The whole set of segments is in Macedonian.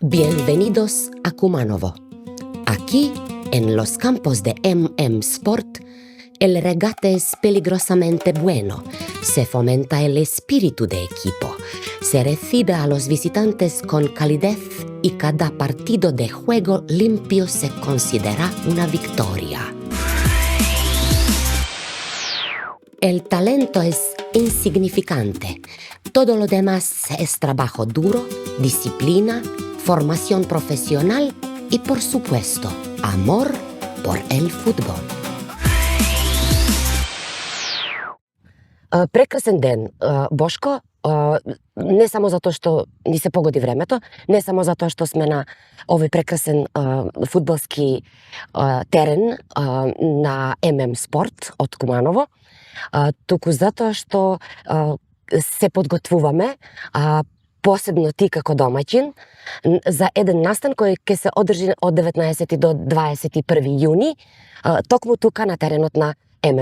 Bienvenidos a Kumanovo. Aquí, en los campos de Sport, el regate es peligrosamente bueno, se fomenta el espíritu de equipo, se recibe a los visitantes con calidez y cada partido de juego limpio se considera una victoria. El talento es insignificante. Todo lo demás es trabajo duro, disciplina, formación profesional y, por supuesto, amor por el fútbol. Прекрасен ден, Бошко. Не само затоа што ни се погоди времето, не само затоа што сме на овој прекрасен фудбалски терен на Спорт од Куманово, туку затоа што се подготвуваме, посебно ти како домаќин, за еден настан кој ќе се одржи од 19 до 21 јуни, токму тука на теренот на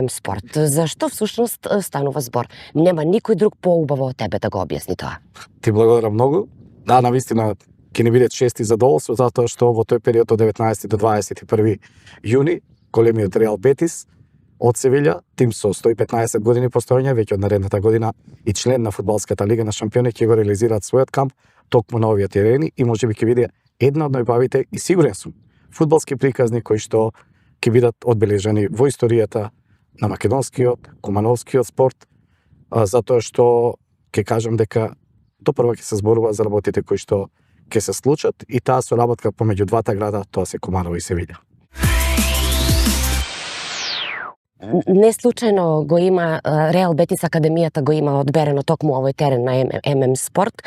Спорт. Зашто всушност станува збор? Нема никој друг поубаво од тебе да го објасни тоа. Ти благодарам многу. Да, навистина ќе ни биде чест и задоволство, затоа што во тој период од 19 до 21 јуни, големиот Реал Бетис од Севиља, тим со 115 години постоење, веќе од наредната година и член на фудбалската лига на шампиони, ќе го реализираат својот камп токму на овие терени и можеби ќе биде една од најубавите и сигурен сум фудбалски приказни кои што ќе бидат одбележани во историјата на македонскиот, кумановскиот спорт, затоа што ќе кажам дека допрва ќе се зборува за работите кои што ќе се случат и таа соработка помеѓу двата града, тоа се Куманово и Севиља. Не случајно го има Реал Бетис академијата го има одберено токму овој терен на Спорт.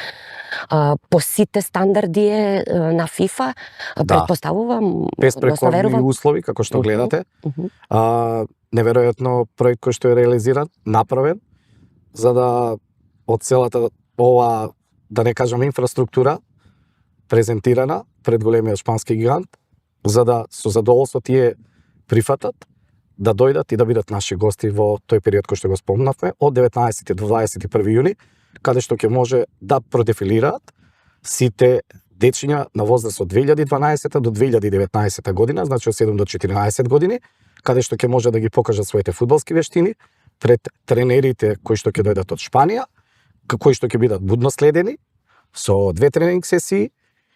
По сите стандарди е на ФИФА, предпоставувам, безпреклонни услови како што гледате. Неверојатно проект кој што е реализиран, направен за да од целата ова, да не кажам инфраструктура, презентирана пред големиот шпански гигант, за да со задоволство тие прифатат да дојдат и да бидат наши гости во тој период кој што го спомнавме, од 19 до 21 јуни, каде што ќе може да продефилираат сите дечиња на возраст од 2012 до 2019 година, значи од 7 до 14 години, каде што ќе може да ги покажат своите фудбалски вештини пред тренерите кои што ќе дојдат од Шпанија, кои што ќе бидат будно следени со 2 тренинг сесии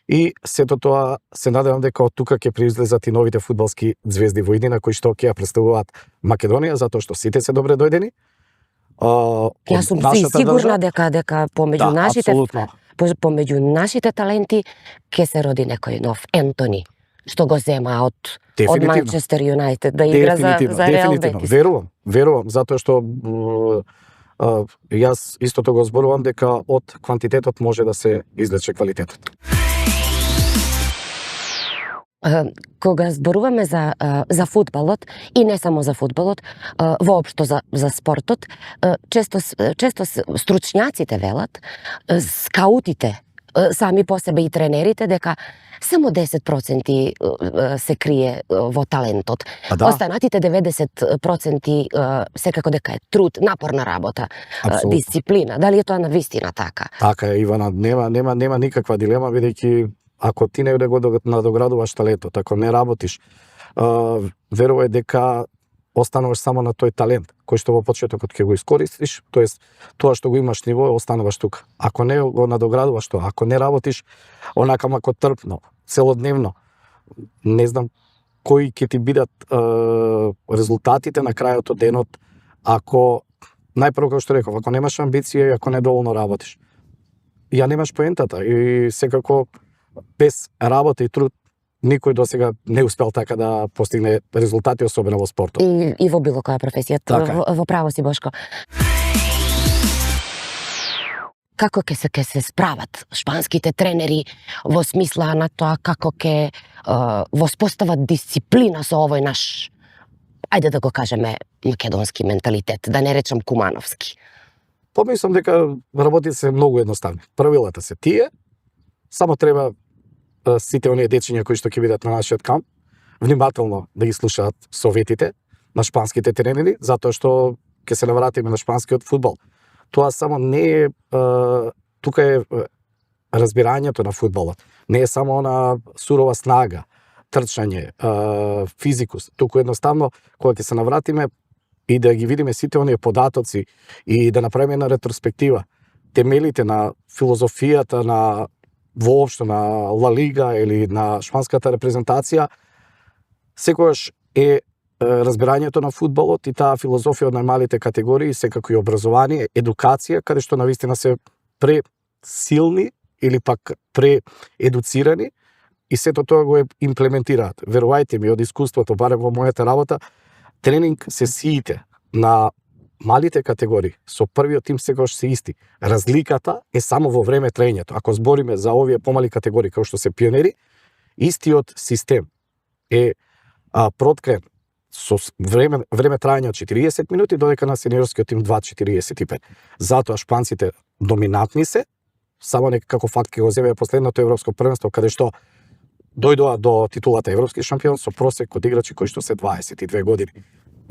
и сето тоа се надевам дека од тука ќе произлезат и новите фудбалски звезди во иднина кои што ќе ја представуваат Македонија, затоа што сите се добре дојдени. Јас сум сигурна дека помеѓу нашите таленти ќе се роди некој нов Ентони, што го зема од Манчестер Юнайтед да игра за Реал Бетис. Верувам, затоа што јас истото го зборувам дека од квантитетот може да се извлече квалитетот. Кога зборуваме за фудбалот и не само за фудбалот, воопшто за спортот, често стручњаците велат, скаутите, сами по себе и тренерите, дека само 10% се крие во талентот. Останатите 90% секако дека е труд, напорна работа, дисциплина. Дали е тоа навистина така? Така е, Ивана, нема никаква дилема, бидејќи ако ти не го надоградуваш талентот, ако не работиш, верувај дека остануваш само на тој талент, кој што во почетокот ќе го искористиш, тоест тоа што го имаш ниво, остануваш тука. Ако не го надоградуваш тоа, ако не работиш онака мако трпно, целодневно, не знам кои ќе ти бидат резултатите на крајот од денот, ако, најпрво како што реков, ако немаш амбиција и ако не доволно работиш. Ја немаш поентата и секако без работа и труд никој досега не успел така да постигне резултати, особено во спортот. И во било која професија, така. Во право си, Бошко. Како ќе се справат шпанските тренери во смисла на тоа како ќе воспостават дисциплина со овој наш, ајде да го кажеме, македонски менталитет, да не речам кумановски? Помислам дека работите се многу едноставни. Правилата се тие, само треба сите оние дечиња кои што ќе бидат на нашиот камп, внимателно да ги слушаат советите на шпанските тренери, затоа што ќе се навратиме на шпанскиот фудбал. Тоа само не е, тука е разбирањето на фудбалот. Не е само она сурова снага, трчање, физикус, туку едноставно кога ќе се навратиме и да ги видиме сите оние податоци и да направиме една ретроспектива, темелите на филозофијата на воопшто на Ла Лига или на шпанската репрезентација, секогаш е разбирањето на фудбалот и таа филозофија од најмалите категории, секако и образование, едукација, каде што навистина се пресилни или пак преедуцирани и сето тоа го имплементираат. Верувајте ми, од искуството, барем во мојата работа, тренинг сесиите на малите категории со првиот тим секогаш се исти. Разликата е само во време трењето. Ако збориме за овие помали категории како што се пионери, истиот систем е проткрен со време трајање од 40 минути, додека на сениорскиот тим 2:45. Затоа шпанците доминантни се, само како факт ќе го земе последното европско првенство, каде што дојдоа до титулата европски шампион со просек од играчи кои што се 22 години.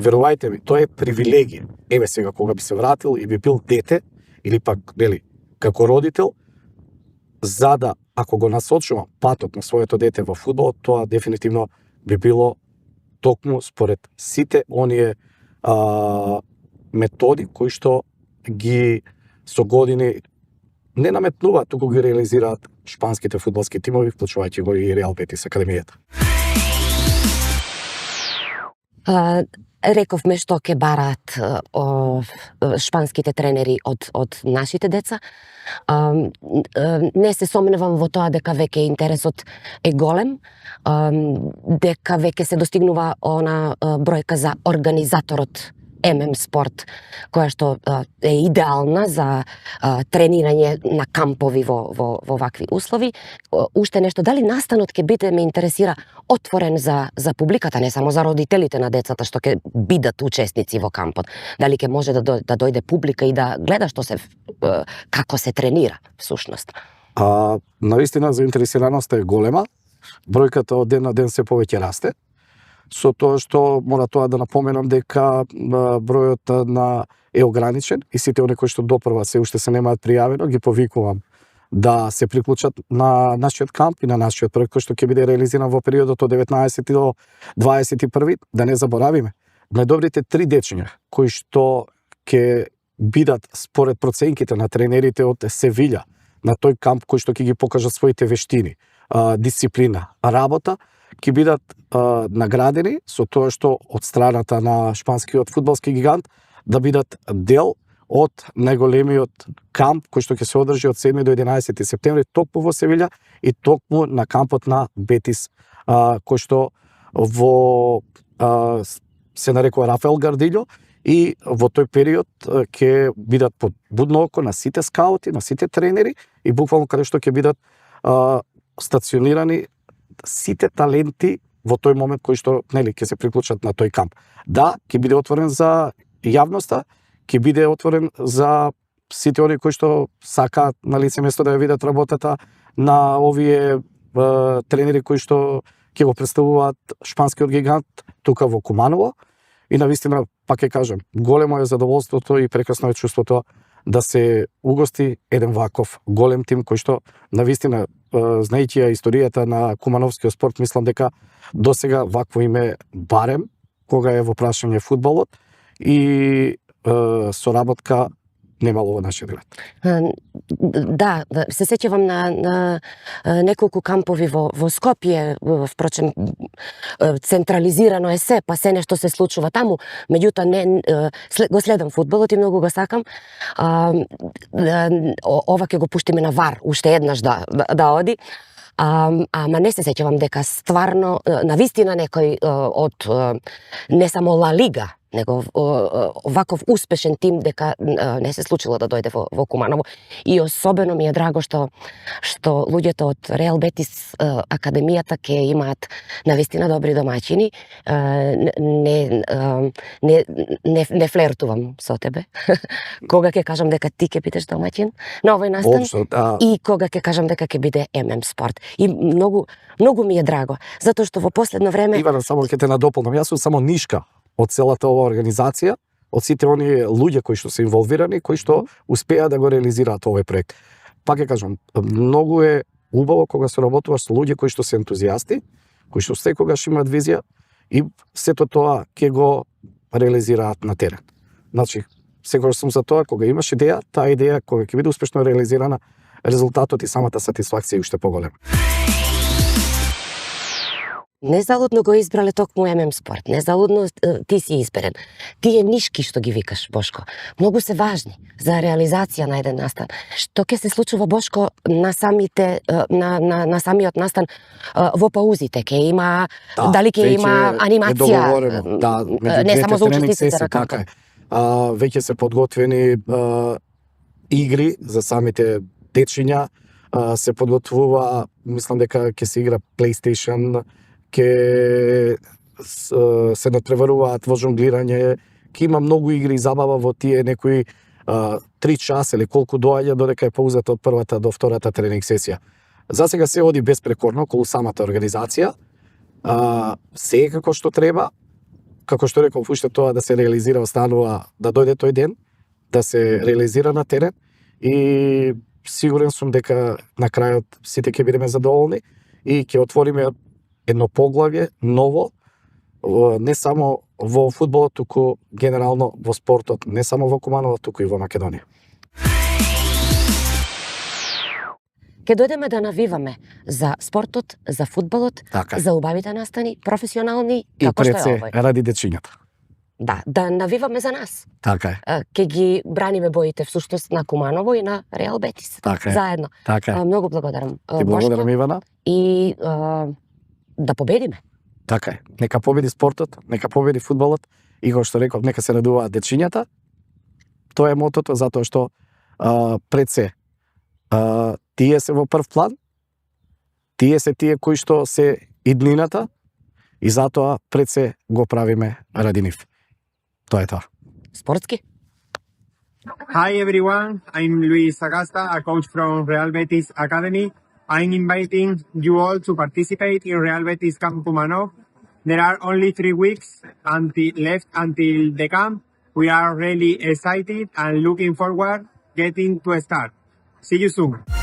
Верувајте ми, тоа е привилегија. Еве сега кога би се вратил и би бил дете или пак нели како родител, за да ако го насочувам патот на своето дете во фудбал, тоа дефинитивно би било токму според сите оние методи кои што ги со години не наметнуваат, туку ги реализираат шпанските фудбалски тимови, вклучувајќи го и Реал Бетис академијата. Рековме што ќе бараат шпанските тренери од нашите деца. Не се сомневам во тоа дека веќе интересот е голем, дека веќе се достигнува она бројка за организаторот ММ спорт, која што е идеална за тренирање на кампови во вакви услови. Уште нешто, дали настанот ќе биде, ме интересира, отворен за публиката, не само за родителите на децата што ќе бидат учесници во кампот. Дали ќе може да дојде публика и да гледа што се како се тренира всушност. Наистина заинтересираноста е голема. Бројката од ден на ден се повеќе расте. Со тоа што мора тоа да напоменам дека бројот е ограничен и сите оние кои што допрва се уште се немаат пријавено, ги повикувам да се приклучат на нашиот камп и на нашиот проект кој што ќе биде реализиран во периодот од 19 до 21. Да не заборавиме, најдобрите 3 дечиња кои што ќе бидат според проценките на тренерите од Севиља на тој камп кој што ќе ги покажат своите вештини, дисциплина, работа, ќе бидат наградени со тоа што од страната на шпанскиот фудбалски гигант да бидат дел од најголемиот камп кој што ќе се одржи од 7 до 11 септември токму во Севиља и токму на кампот на Бетис, кој што се нарекува Рафаел Гардилјо, и во тој период ќе бидат под будно око на сите скаути, на сите тренери и буквално каде што ќе бидат стационирани сите таленти во тој момент кои што нели ќе се приклучат на тој камп. Да, ќе биде отворен за јавноста, ќе биде отворен за сите оние кои што сакаат на лице место да ја видат работата на овие тренери кои што ќе го представуваат шпанскиот гигант тука во Куманово. И навистина, пак ќе кажам, големо е задоволството и прекрасно е чувството да се угости еден ваков голем тим кој што навистина, знаејќи ја историјата на кумановскиот спорт, мислам дека досега вакво име барем кога е во прашање фудбалот и соработка немало во нашиот град. Да, се сеќавам на неколку кампови во Скопје, впрочем централизирано е се, па се нешто се случува таму, меѓутоа го следам фудбалот и многу го сакам. Ова ќе го пуштиме на ВАР уште еднаш да оди. Ама не се сеќавам дека стварно, навистина некој од не само Ла Лига, него ваков успешен тим дека не се случило да дојде во Куманово. И особено ми е драго што луѓето од Реал Бетис академијата ќе имаат навистина добри домаќини. Не флертувам со тебе. Кога ќе кажам дека ти ќе бидеш домаќин на овој настан и кога ќе кажам дека ќе биде ММ спорт. И многу ми е драго, затоа што во последно време Ивана, само ќе те надополнам. Јас сум само нишка од целата ова организација, од сите оние луѓе кои што се инволвирани, кои што успеа да го реализираат овој проект. пак ќе кажам, многу е убаво кога се работуваш со луѓе кои што се ентузијасти, кои што секогаш имаат визија и сето тоа ќе го реализираат на терен. Значи, секогаш сум за тоа, кога имаш идеја, таа идеја кога ќе биде успешно реализирана, резултатот и самата сатисфакција е уште поголема. Незалудно го избрале токму ММ спорт. Незалудно ти си изберен. Тие нишки што ги викаш, Бошко, многу се важни за реализација на еден настан. Што ќе се случува, Бошко, на самите на самиот настан во паузите? Ќе има дали ќе има анимација? Да, не само за учесниците на така кампот. веќе се подготвени игри за самите дечиња, се подготвува, мислам дека ќе се игра PlayStation, ќе се натпреваруваат во жонглирање, ќе има многу игри и забава во тие некои 3 часа или колку доаѓа додека е паузата од првата до втората тренинг сесија. За сега се оди безпрекорно околу самата организација, се е како што треба, како што реков, уште тоа да се реализира останува да дојде тој ден, да се реализира на терен и сигурен сум дека на крајот сите ќе бидеме задоволни и ќе отвориме едно поглавје ново, не само во фудбалот, туку генерално во спортот, не само во Куманово, туку и во Македонија. Ќе дојдеме да навиваме за спортот, за фудбалот, Така е. за убавите настани, професионални, И како пред што се е овој. ради дечињата. Да навиваме за нас. Така е. Ќе ги браниме боите всушност на Куманово и на Реал Бетис. Така е. Заедно. Така е. Многу благодарам, Ти Бошко, благодарам, Ивана. и да победиме. Така е. Нека победи спортот, нека победи фудбалот и како што реков, нека се радуваат дечињата. Тоа е мотото, затоа што пред се тие се во прв план, тие се тие кои што се иднината и затоа пред се го правиме ради нив. Тоа е тоа. Спортски? Hi everyone, I'm Luis Sagasta, a coach from Real Betis Academy. I'm inviting you all to participate in Real Betis Camp Kumanov. There are only 3 weeks left until the camp. We are really excited and looking forward getting to start. See you soon.